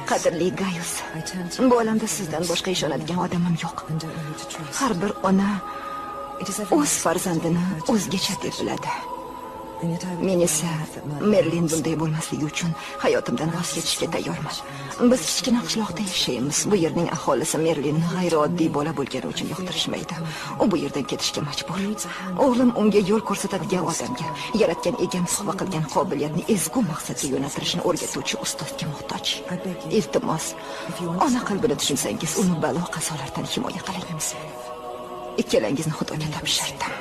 Qadrli Gaius, bu olamda sizdan boshqa ishonadigan odamim yo'q. Har bir ona o'z farzandini o'zgacha deb biladi. Men esa Merlin bunday bo'lmasligi uchun hayotimdan voz kechishga tayyorman. Biz kichkina qishloqda yashaymiz. Bu yerning aholisi Merlinni g'ayrioddiy bola bo'lgani uchun yoqtirishmaydi. U bu yerdan ketishga majbur. O'g'lim unga yo'l ko'rsatadigan odamga, yaratgan egam sovg'a qilgan qobiliyatni ezgu maqsadga yo'naltirishni o'rgatuvchi ustozga muhtoj. Iltimos, ona qalbini tushunsangiz, uni balo qazolardan himoya qiling. Ikkalangizni Xudoga topshirdim.